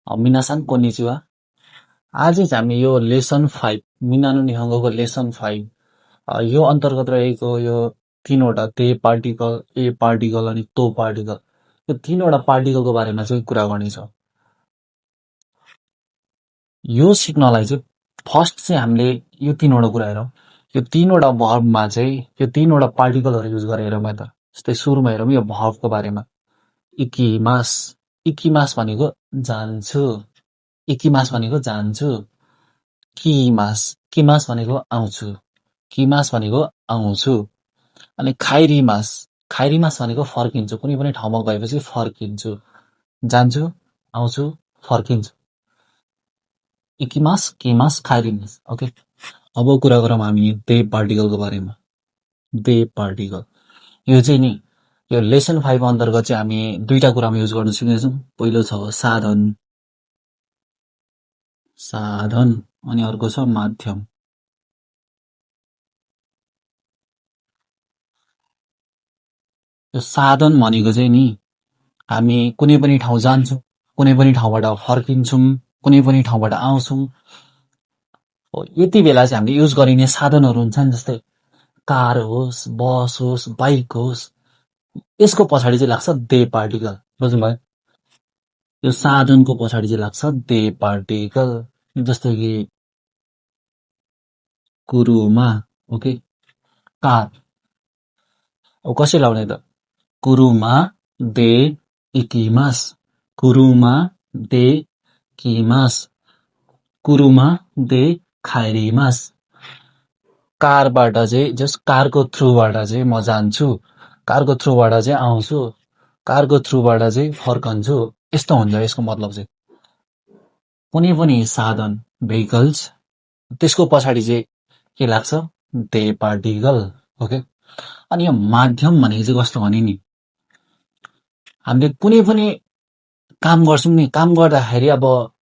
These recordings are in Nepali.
मिनासान कोनिचिवा आज चाहिँ हामी यो लेसन 5 मिनानो निहंगोको लेसन 5 यो अन्तर्गत रहेको यो तीनवटा ते पार्टिकल ए पार्टिकल अनि तो पार्टिकल यो तीनवटा पार्टिकलको बारेमा चाहिँ कुरा गर्नेछ। यो सिक्नलाई चाहिँ फर्स्ट चाहिँ हामीले यो तीनवटा कुरा हेरौँ। यो तीनवटा भर्बमा चाहिँ यो तीनवटा पार्टिकलहरू युज गरेर हेरौँ त। जस्तै सुरुमा हेरौँ यो भर्बको बारेमा। इकिमास इकिमास भनेको जान्छु, इकिमास भनेको जान्छु। किमास किमास भनेको आउँछु, किमास भनेको आउँछु। अनि खाइरिमास खाइरिमास भनेको फर्किन्छु, कुनै पनि ठाउँमा गएपछि फर्किन्छु। जान्छु, आउँछु, फर्किन्छु। इकिमास किमास खाइरिमास। ओके, अब कुरा गरौँ हामी दे पार्टिकलको बारेमा। दे पार्टिकल यो चाहिँ नि यो लेसन 5 अन्तर्गत चाहिँ हामी दुईटा कुरामा युज गर्न सिक्नेछौँ। पहिलो छ साधन, साधन अनि अर्को छ माध्यम। यो साधन भनेको चाहिँ नि हामी कुनै पनि ठाउँ जान्छौँ, कुनै पनि ठाउँबाट फर्किन्छौँ, कुनै पनि ठाउँबाट आउँछौँ। यति बेला चाहिँ हामीले युज गरिने साधनहरू हुन्छन्, जस्तै कार होस्, बस होस्, बाइक होस्, यसको पछाडि चाहिँ लाग्छ दे पार्टिकल। बुझ्नुभयो? यो साधनको पछाडि चाहिँ लाग्छ दे पार्टिकल। जस्तो कि कुरुमा, ओके, कार। अब कसरी लाउने त? कुरुमा दे इकिमास, कुरुमा दे किमास, कुरुमा दे खाइरिमास। कारबाट चाहिँ जस कारको थ्रुबाट चाहिँ म जान्छु, कारको थ्रुबाट चाहिँ आउँछु, कारको थ्रुबाट चाहिँ फर्कन्छु। यस्तो हुन्छ यसको मतलब चाहिँ। कुनै पनि साधन भेहिकल्स त्यसको पछाडि चाहिँ के लाग्छ? They particle. ओके, अनि यो माध्यम भनेको चाहिँ कस्तो भने नि हामीले कुनै पनि काम गर्छौँ नि, काम गर्दाखेरि अब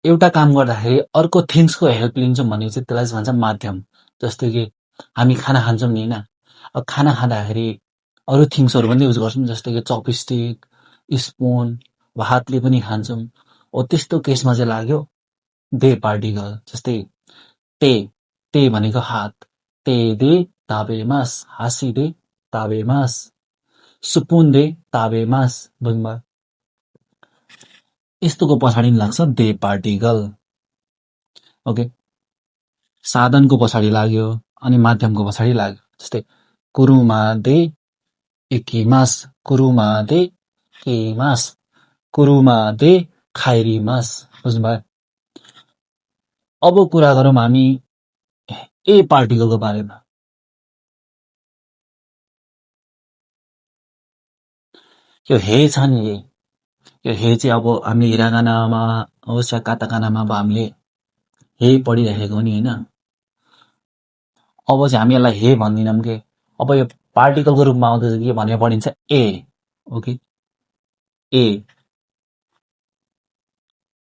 एउटा काम गर्दाखेरि अर्को थिङ्सको हेल्प लिन्छौँ भने चाहिँ त्यसलाई चाहिँ भन्छ माध्यम। जस्तो कि हामी खाना खान्छौँ नि होइन, अब खाना खाँदाखेरि अरू थिङ्सहरू पनि युज गर्छौँ, जस्तो कि चपस्टिक, स्पुन, हातले पनि खान्छौँ। हो त्यस्तो केसमा चाहिँ लाग्यो दे पार्टिकल। जस्तै ते ते भनेको हात, ते दे ताबेमास, हासी दे ताबेमास, सुपुन दे ताबेमास। बुझ्नुभयो? यस्तोको पछाडि लाग्छ दे पार्टिकल। ओके, साधनको पछाडि लाग्यो अनि माध्यमको पछाडि लाग्यो। जस्तै कुरुमा दे इकिमास, कुरुमा दे किमास, कुरुमा दे खाइरिमास। बुझ्नुभयो? अब कुरा गरौँ हामी ए पार्टिकलको बारेमा। यो हे छ नि, यो हे चाहिँ अब हामीले हिरागानामा होस् या काताकानामा अब हामीले हे पढिरहेको नि होइन। अब चाहिँ हामी यसलाई हे भन्दैनौँ के, अब यो पार्टिकलको रूपमा आउँदैछ के भनेर पढिन्छ ए। ओके, ए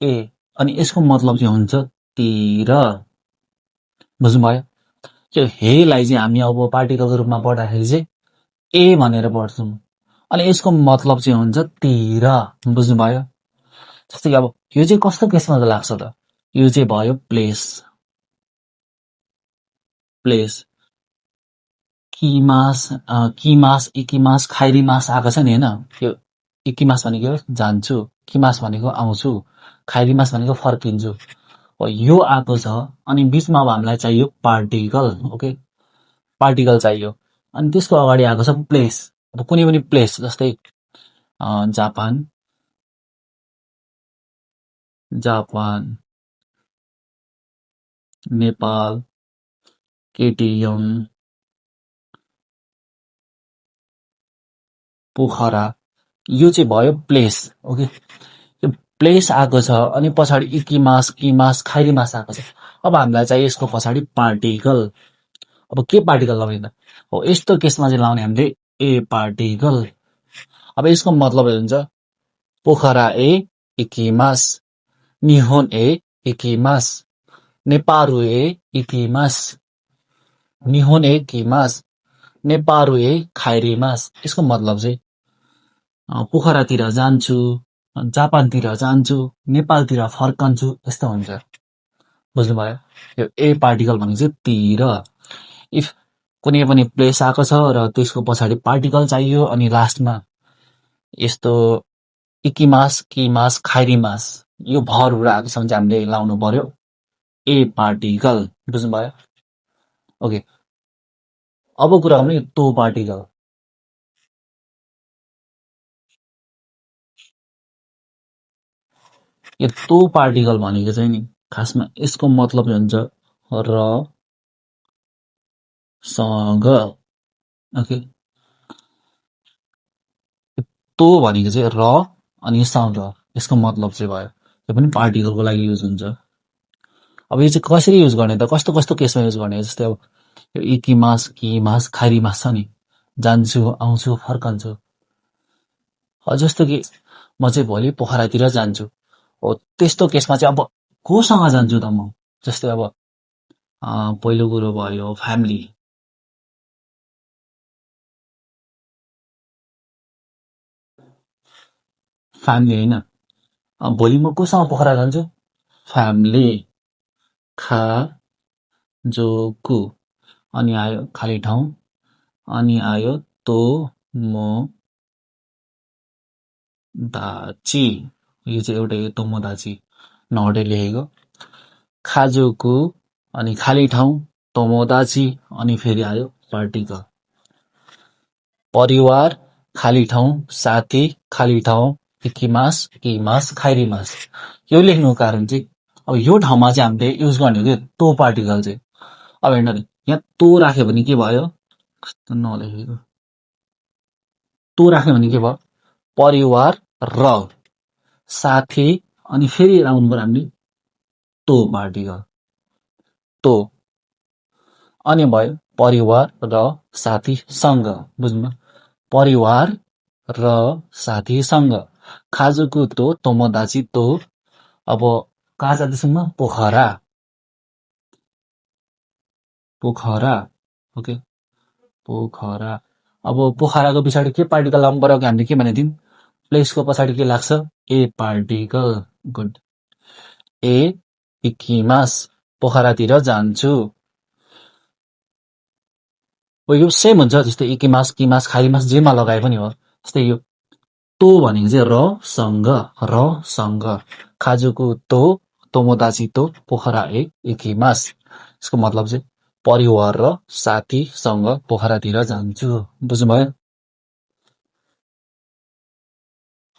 ए अनि यसको मतलब चाहिँ हुन्छ तिर। बुझ्नुभयो? यो हेलाई चाहिँ हामी अब पार्टिकलको रूपमा पढ्दाखेरि चाहिँ ए भनेर पढ्छौँ अनि यसको मतलब चाहिँ हुन्छ तिर। बुझ्नुभयो? जस्तै कि अब यो चाहिँ कस्तो केसमा लाग्छ त? यो चाहिँ भयो प्लेस, प्लेस। किमास किमास इकिमास खाइरिमास आएको छ नि होइन। यो इकिमास भनेको जान्छु, किमास भनेको आउँछु, खाइरिमास भनेको फर्किन्छु। यो आएको छ अनि बिचमा अब हामीलाई चाहियो पार्टिकल। ओके, पार्टिकल चाहियो अनि त्यसको अगाडि आएको छ प्लेस। अब कुनै पनि प्लेस जस्तै जापान, जापान, नेपाल, केटियम, पोखरा, यो चाहिँ भयो प्लेस। ओके, यो प्लेस आएको छ अनि पछाडि इकिमास किमास खाइरिमास आएको छ। अब हामीलाई चाहिँ यसको पछाडि पार्टिकल। अब के पार्टिकल लाउने त? हो यस्तो केसमा चाहिँ लाउने हामीले ए पार्टिकल। अब यसको मतलब हुन्छ पोखरा ए इकिमास, निहोन ए इकिमास, नेपारू ए इकिमास, निहोन ए इकिमास, नेपारू ए खाइरिमास। यसको मतलब चाहिँ पोखरातिर जान्छु जापानतिर जान्छु, नेपालतिर फर्कन्छु यस्तो हुन्छ। बुझ्नुभयो? यो ए पार्टिकल भनेको चाहिँ तिर। इफ कुनै पनि प्लेस आएको छ र त्यसको पछाडि पार्टिकल चाहियो अनि लास्टमा यस्तो इकिमास, किमास, खाइरिमास यो भरहरू आएको छ भने चाहिँ हामीले लाउनु पर्यो ए पार्टिकल। बुझ्नुभयो? ओके, अब कुरा गर्नु यो तो पार्टिकल। यो तो पार्टिकल भनेको चाहिँ नि खासमा यसको मतलब हुन्छ र सँग। ओके, तो भनेको चाहिँ र अनि सँग, यसको मतलब चाहिँ भयो। यो पनि पार्टिकलको लागि युज हुन्छ। अब यो चाहिँ कसरी युज गर्ने त, कस्तो कस्तो केसमा युज गर्ने? जस्तै अब यो इकिमास, किमास, खाइरिमास छ नि, जान्छु, आउँछु, फर्कन्छु। जस्तो कि म चाहिँ भोलि पोखरातिर जान्छु, हो त्यस्तो केसमा चाहिँ अब कोसँग जान्छु त म? जस्तै अब पहिलो कुरो भयो फ्यामिली। फ्यामिली होइन, भोलि म कोसँग पोखरा जान्छु? फ्यामिली। खा जो कु, अनि आयो खाली ठाउँ, अनि आयो तो मो दाची। यो चाहिँ एउटै तोमोदाची नहटे लेखेको। खाजुकु अनि खाली ठाउँ, तोमोदाची अनि फेरि आयो पार्टिकल। परिवार, खाली ठाउँ, साथी, खाली ठाउँ, इकिमास, किमास, खाइरिमास। यो लेख्नुको कारण चाहिँ अब यो ठाउँमा चाहिँ हामीले युज गर्ने हो कि तो पार्टिकल चाहिँ। अब हेर्नु न, यहाँ तो राख्यो भने के भयो? कस्तो नलेखेको। तो राख्यो भने के भयो? परिवार र साथी अनि फेरि आउनु पर्यो हामीले तो पार्टिकल। तो अनि भयो परिवार र साथीसँग। बुझ्नु? परिवार र साथीसँग। खाजुकु तो तोमोदाची तो। अब कहाँ जाँदैछौँ म? पोखरा। पोखरा। ओके, पोखरा। अब पोखराको पछाडि के पार्टिकल लाउनु पर्यो? हामीले के भनेको थियौँ? प्लेसको पछाडि के लाग्छ? ए पार्टिकल। गुड। ए इकिमास, पोखरातिर जान्छु। यो सेम हुन्छ, जस्तै इकिमास, किमास, खाइरिमास जेमा लगाए पनि हो। जस्तै यो तो भनेको चाहिँ र सँग, र सँग। खाजुकु तो तोमोदाची तो पोखरा ए इकिमास। यसको मतलब चाहिँ परिवार र साथीसँग पोखरातिर जान्छु। बुझ्नुभयो?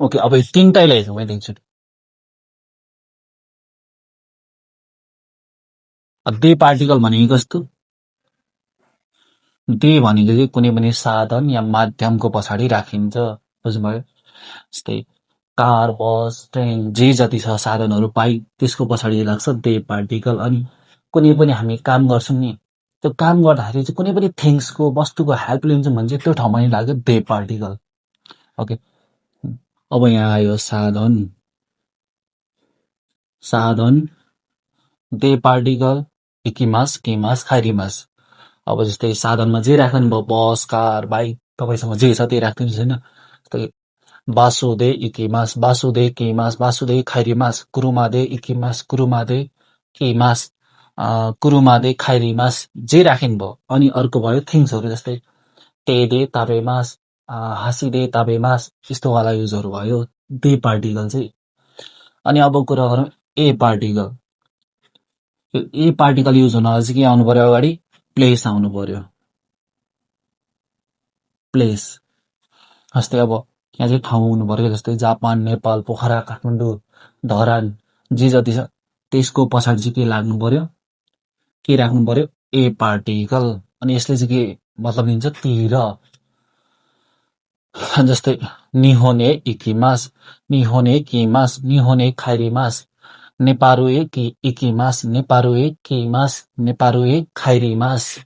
ओके, अब यो तिनटैलाई हेरौँ है एकचोटि। दे पार्टिकल भनेको कस्तो? दे भनेको चाहिँ कुनै पनि साधन या माध्यमको पछाडि राखिन्छ। बुझ्नुभयो? जस्तै कार, बस, ट्रेन जे जति छ साधनहरू बाइक, त्यसको पछाडि लाग्छ दे पार्टिकल। अनि कुनै पनि हामी काम गर्छौँ नि, त्यो काम गर्दाखेरि चाहिँ कुनै पनि थिङ्सको, वस्तुको हेल्प लिन्छौँ भने चाहिँ त्यो ठाउँमा नि लाग्यो दे पार्टिकल। ओके, अब यहाँ आयो साधन। साधन, दे पार्टिकल, इकिमास, किमास, खाइरिमास। अब जस्तै साधनमा जे राख्नु भयो, बस, कार, बाइक, तपाईँसँग जे छ त्यही राखिदिनुहोस् होइन। जस्तै बासुदे इकिमास, बासुदे किमास, बासुदे खाइरिमास, कुरुमादे इकिमास, कुरुमादे किमास, कुरुमादे खाइरिमास, जे राखिनु भयो। अनि अर्को भयो थिङ्सहरू, जस्तै तेदे ताबेमास, हासिदे ताबेमास, यस्तोवाला युजहरू भयो दे पार्टिकल चाहिँ। अनि अब कुरा गरौँ ए पार्टिकल। यो ए पार्टिकल युज हुनलाई चाहिँ के आउनु पर्यो अगाडि? प्लेस आउनु पर्यो। प्लेस। जस्तै अब यहाँ चाहिँ ठाउँ हुनु पर्यो, जस्तै जापान, नेपाल, पोखरा, काठमाडौँ, धरान जे जति छ त्यसको पछाडि चाहिँ के लाग्नु पर्यो? के राख्नु पर्यो? ए पार्टिकल। अनि यसले चाहिँ के मतलब दिन्छ? तिर। जस्तै निहोने इकिमास, निहोने किमास, निहोने खाइरिमास, नेपारुए इकिमास, नेपारुए किमास, नेपारुए खाइरिमास।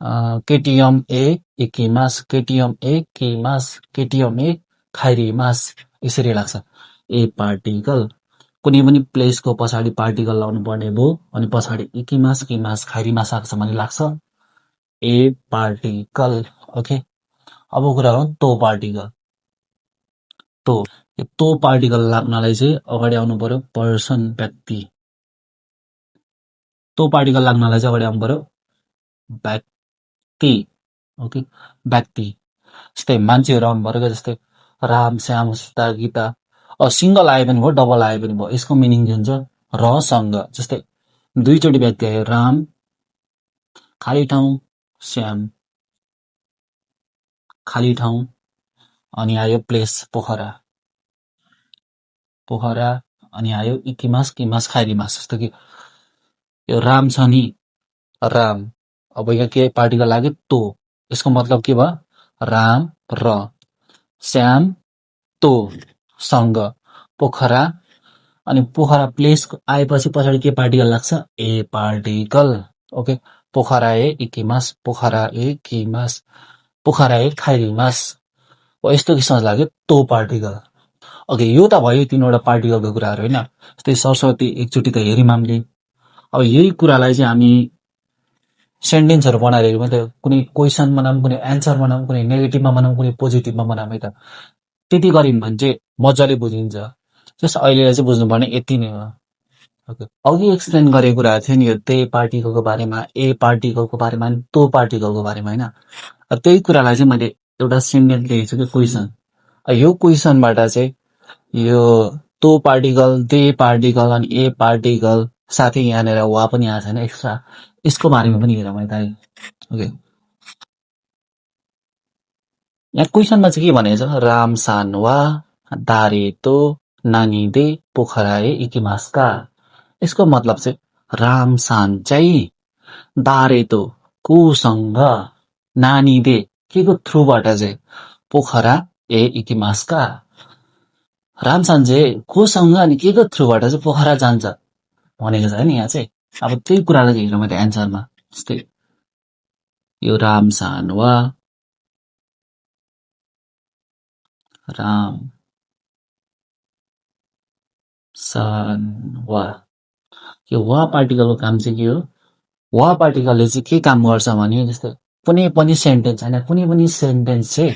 केटियम ए इकिमास, केटियम ए किमास, केटियम ए खाइरिमास। यसरी लाग्छ ए पार्टिकल। कुनै पनि प्लेसको पछाडि पार्टिकल लाउनु पर्ने भयो अनि पछाडि इकिमास, किमास, खाइरिमास आएको छ भने लाग्छ ए पार्टिकल। ओके, अब कुरा गरौँ तो पार्टिकल। तो यो तो पार्टिकल लाग्नलाई चाहिँ अगाडि आउनु पर्यो पर्सन व्यक्ति, तो पार्टिकल लाग्नलाई चाहिँ अगाडि आउनु पर्यो व्यक्ति, ओके व्यक्ति। जस्तै मान्छेहरू आउनु पर्यो क्या, जस्तै राम श्याम सीता गीता। सिंगल आए पनि भयो डबल आए पनि भयो, यसको मिनिङ के हुन्छ रसँग। जस्तै दुईचोटि व्यक्ति आयो, राम खाली ठाउँ, श्याम खाली ठाउँ, अनि आयो प्लेस पोखरा, पोखरा, अनि आयो इतिमास किमास खाइरिमास। जस्तो कि यो राम छ नि, राम, अब यहाँ के पार्टिकल लाग्यो तो, यसको मतलब के भयो राम र, श्याम तो सँग, पोखरा, अनि पोखरा प्लेस आएपछि पछाडि के पार्टिकल लाग्छ ए पार्टिकल, ओके पोखरा ए इकिमास, पोखरा ए किमास, पोखरा ए खाइरिमास। यस्तो किसिम लाग्यो तो पार्टिकल। ओके यो त भयो तीनवटा पार्टिकलको कुराहरू होइन। जस्तै सरस्वती एकचोटि त हेरिम हामीले। अब यही कुरालाई चाहिँ हामी सेन्टेन्सहरू बनाएर हेऱ्यौँ त कुनै क्वेसन बनाऊँ, कुनै एन्सर बनाऊँ, कुनै नेगेटिभमा बनाऊँ, कुनै पोजिटिभमा बनाऊँ है त, त्यति गऱ्यौँ भने चाहिँ मजाले बुझिन्छ। जस्ट अहिलेलाई चाहिँ बुझ्नुपर्ने यति नै हो। ओके अघि एक्सप्लेन गरेको कुराहरू थियो नि, यो ते पार्टिकलको बारेमा, ए पार्टिकलको बारेमा, अनि तो पार्टिकलको बारेमा होइन। त्यही कुरालाई चाहिँ मैले एउटा सेन्टेन्स लेखेको छु कि क्वेसन। यो क्वेसनबाट चाहिँ यो तो पार्टिकल, दे पार्टिकल, अनि ए पार्टिकल, साथै यहाँनिर वा पनि आएको छैन एक्स्ट्रा, यसको बारेमा पनि हेरौँ है त। ओके यहाँ क्वेसनमा चाहिँ के भनेको छ, राम सान वा दारे तो नानी दे पोखरा ए इकिमासका। यसको मतलब चाहिँ राम सान चाहिँ दारे तो कोसँग, नानी दे के को थ्रुबाट चाहिँ पोखरा ए इकिमासका, रामसान चाहिँ कोसँग अनि के को थ्रुबाट चाहिँ पोखरा जान्छ भनेको छ नि यहाँ चाहिँ। अब त्यही कुरालाई हेरौँ मैले एन्सरमा। जस्तै यो रामसान वा, राम सान वा, यो वा पार्टिकलको काम चाहिँ के हो, वा पार्टिकलले चाहिँ के काम गर्छ भने जस्तै कुनै पनि सेन्टेन्स होइन, कुनै पनि सेन्टेन्स चाहिँ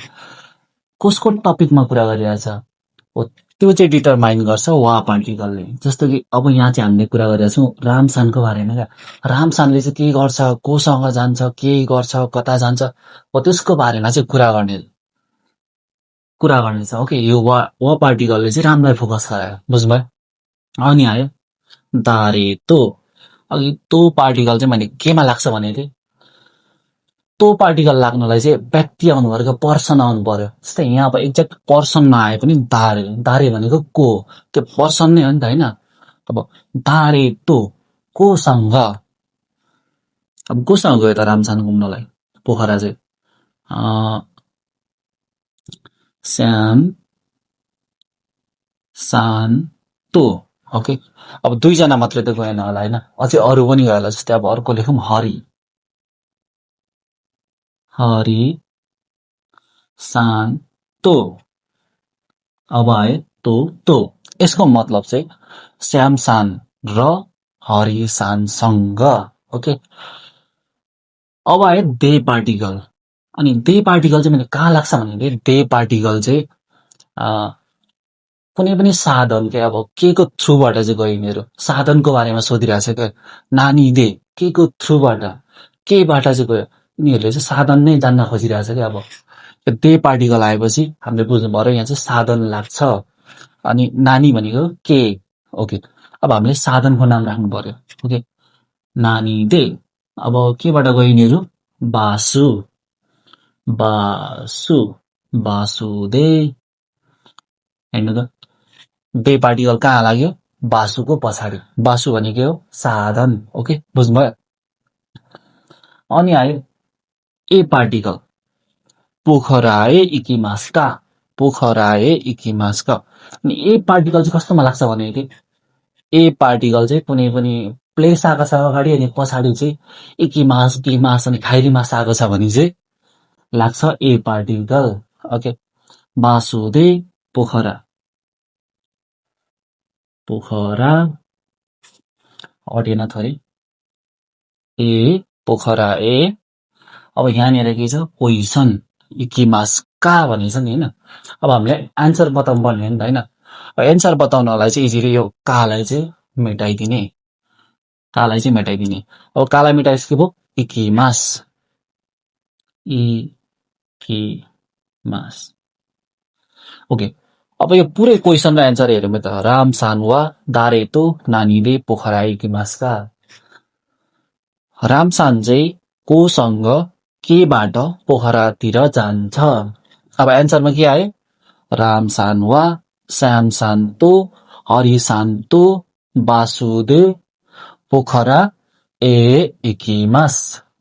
कसको टपिकमा कुरा गरिरहेछ हो त्यो चाहिँ डिटरमाइन गर्छ वा पार्टिकलले। जस्तो कि अब यहाँ चाहिँ हामीले कुरा गरिरहेको छौँ रामसानको बारेमा क्या, रामसानले चाहिँ के गर्छ, कोसँग जान्छ, के गर्छ, कता जान्छ, हो त्यसको बारेमा चाहिँ कुरा गर्नेछ। ओके यो वा पार्टिकलले चाहिँ रामलाई फोकस गरायो, बुझ्नुभयो। अनि आयो दारे तो। अघि तो पार्टिकल चाहिँ मैले केमा लाग्छ भने थिएँ, तो पार्टिकल लाग्नलाई चाहिँ व्यक्ति आउनु पर्यो, पर्सन आउनु पर्यो। जस्तै यहाँ अब एक्ज्याक्ट पर्सन नआए पनि दारे, दारे भनेको को, त्यो पर्सन नै हो नि त होइन। अब दारे तो कोसँग, अब कोसँग गयो त रामसान घुम्नलाई पोखरा चाहिँ, श्याम सान तो, ओके अब दुईजना मात्रै त गएन होला होइन, अझै अरू पनि गयो होला। जस्तै अब अर्को लेखौँ हरि, हरि सान तो, अब आयो तो, यसको मतलब चाहिँ श्याम सान र हरि सानसँग, ओके। अब आयो दे पार्टिकल, अनि दे पार्टिकल चाहिँ मैले कहाँ लाग्छ भने दे पार्टिकल चाहिँ कुनै पनि साधन के, अब के को थ्रुबाट चाहिँ गयो यिनीहरू, साधनको बारेमा सोधिरहेको छ क्या, नानी दे के को थ्रुबाट, केबाट चाहिँ गयो, यिनीहरूले चाहिँ साधन नै जान्न खोजिरहेछ क्या। अब दे पार्टिकल आएपछि हामीले बुझ्नु पर्यो यहाँ चाहिँ साधन लाग्छ, अनि नानी भनेको के, ओके। अब हामीले साधनको नाम राख्नु पर्यो, ओके नानी दे। अब केबाट गयो यिनीहरू, बासु, बासुदे, हेर्नु त दे पार्टिकल कहाँ लाग्यो, बासुको पछाडि, बासु भनेको हो साधन, ओके बुझ्नुभयो। अनि आयो ए पार्टिकल, पोखरा ए इकिमासका, पोखरा ए इकिमासका। अनि ए पार्टिकल चाहिँ कस्तोमा लाग्छ भने ए पार्टिकल चाहिँ कुनै पनि प्लेस आएको छ अगाडि, अनि पछाडि चाहिँ इकिमास डिमास अनि खाइरिमास आएको छ भने चाहिँ लाग्छ ए पार्टिकल, ओके। बासुदे पोखरा, पोखरा हटेन थोरै, ए पोखरा ए। अब यहाँनिर के छ क्वेसन, इकिमास का भनेको छ नि होइन। अब हामीले एन्सर बताउनु पर्ने हो नि त होइन, एन्सर बताउनलाई चाहिँ इजिली यो कालाई चाहिँ मेटाइदिने अब कालाई मेटाइस के भयो इकिमास इकिमास ओके अब यो पुरै क्वेसन र एन्सर हेरौँ त राम सानुवा दारेतो नानीले पोखरा इकिमासका रामसान चाहिँ कोसँग केबाट पोखरातिर जान्छ अब एन्सरमा के आयो राम सानुवा श्याम शान्तो हरि शान्तो वासुदेव पोखरा इकिमास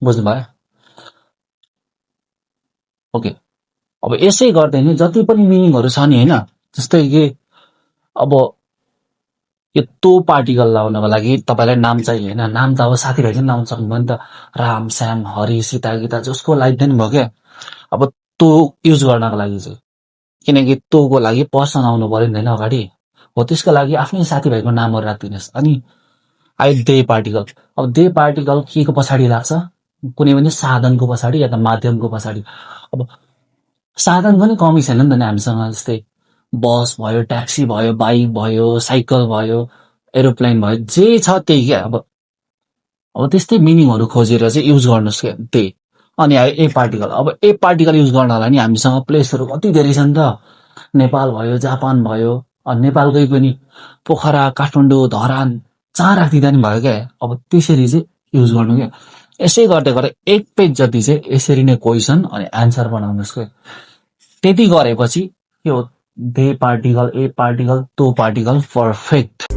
बुझ्नुभयो ओके अब यसै गर्दै नि जति पनि मिनिङहरु छ नि हैन जस्तै कि अब यो तो पार्टिकल लाउनको लागि तपाईलाई नाम चाहियो हैन नाम त अब साथीभाइले लाउन सक्नुभयो नि त राम श्याम हरि सीता गीता जसको लाइदैन भयो के अब तो युज गर्नको लागि चाहिँ किनकि तोको लागि पर्सन आउनु पर्यो नि हैन अगाडि हो त्यसको लागि आफ्नै साथीभाइको नामहरु राख्दिनुस् अनि आइ दे पार्टिकल अब दे पार्टिकल के को पछाडी लाग्छ कुनै पनि साधनको पछाडी या त माध्यमको पछाडी अब साधन पनि कमी छैन नि त हामीसँग जस्तै बस भयो ट्याक्सी भयो बाइक भयो साइकल भयो एरोप्लेन भयो जे छ त्यही के अब त्यस्तै मिनिङहरु खोजेर चाहिँ युज गर्नुस् के त्यही अनि आयो ए पार्टिकल अब ए पार्टिकल युज गर्नलाई नि हामीसँग प्लेसहरु कति धेरै छन् त नेपाल भयो जापान भयो नेपालकै पनि पोखरा काठमाडौँ धरान जहाँ राख्दिदा नि भयो के अब त्यसरी चाहिँ युज गर्नु के यसै गर्दै गर्दै एक पेज जति चाहिँ यसरी नै क्वेशन अनि आन्सर बनाउनुस् के त्यति गरेपछि यो दे पार्टिकल ए पार्टिकल तो पार्टिकल पर्फेक्ट